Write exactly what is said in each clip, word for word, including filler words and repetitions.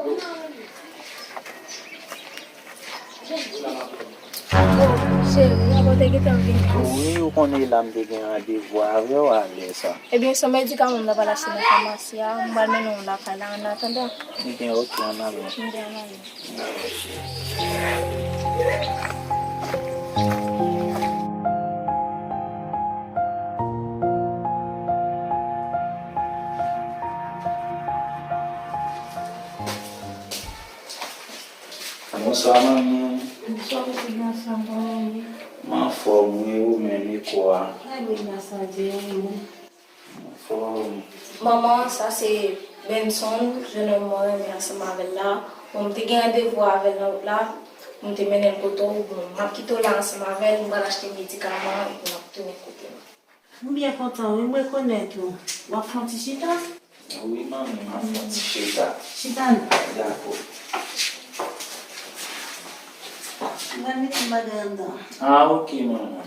Oh, cheri, avan w te gentan vini. Wi, ou konnen la m te gen randevou avè w alè sa. Ebyen, se medikaman m ta pral achte nan famasi a, m pral mennen w lakay la, annatandan. Ebyen, oke, ann ale. Ebyen, ann ale. Bonswa, manmi. Bonswa, pitit gason, kòman w ye? M anfòm, wi, ou menm, e kò a? Trè byen, gras a Dye, ou menm? Manman, sa se Benson, jennonm mwen renmen ansanm avè l la. Bon, m te gen randevou avè l nan wout la. M te mennen l kote w. Bon, m ap kite w la ansanm avè l. M pral achte medikaman epi m ap tounen kote w. M byen kontan, wi. M rekonèt ou. W ap fè yon ti chita? Wi, manmi, m ap fè yon ti chita. Chita non. Dakò. Mwen mete bagay anndan. Ah, oke, manman.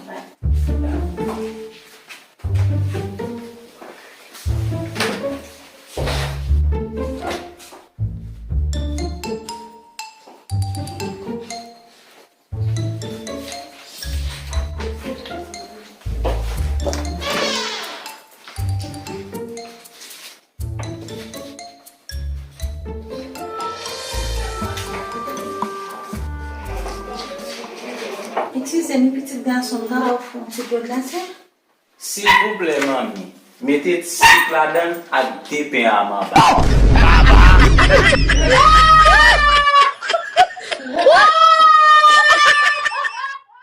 Eskize m, pitit gason m, ka ba w fè yon ti dlo glase? Silvouplè, manmi, mete sik ladan l ak de pen a manba.